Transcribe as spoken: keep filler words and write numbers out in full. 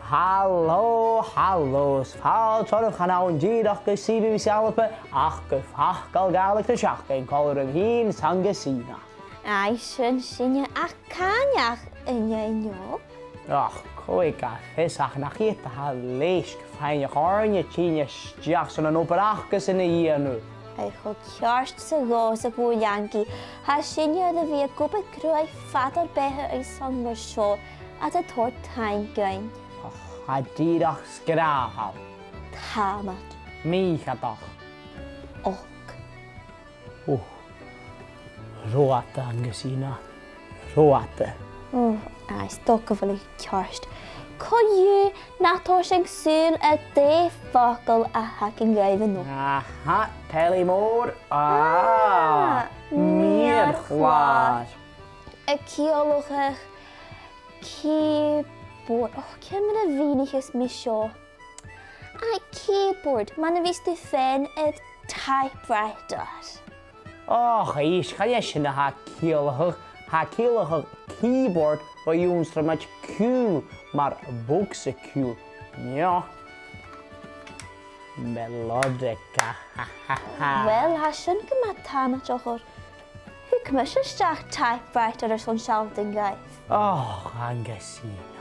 Halò, halò, is fàilte oirbh. Chan ann dìreach gu C B B C ALBA, ach gu Faclan Gàidhlig na Seachdain, còmhla rium fhìn, 's Angus Ina. Aidh, sin sinne, ach càit an deach Inge an-diugh? Och, cò aig a tha fios ach nach iad a tha leisg, faighneachd oirnne tighinn a-steach son an obair acasan a dhèanamh. Aidh, cho ceart 's a ghabhas, a Dhùghaill Angaidh. Tha sinne air a bhith ag obair cruaidh fad ar beatha airson mar seo, agus a' toirt taing dhuinn. Och, tha e dìreach sgràthail. Tha, mat. Mì-chadach. Och. Ò, ro fhada, Angus Ina, ro fhada. Ò, aidh, 's dòcha gu bheil thu ceart. Co-dhiù, na toir sinn sùil air dè am facal a th' againn dhuibh an-diugh. Aha, telly mòr. Ah, ah, meur-chlàr. A' ciallachadh keyboard. Och, ciamar a mhìnicheas mi seo? Aidh, keyboard, mar a bhios tu fhèin air typewriter. Och, a-nis, chan e sin a tha e a' ciallachadh, tha e a' ciallachadh keyboard ro ionnsramaid ciùil, mar bogsa-ciùil. Neo. Melodica. Uill, tha sin gu math tàmailteach. Thug mise a-steach typewriter airson sealltainn dhuibh. Och, Angus Ina.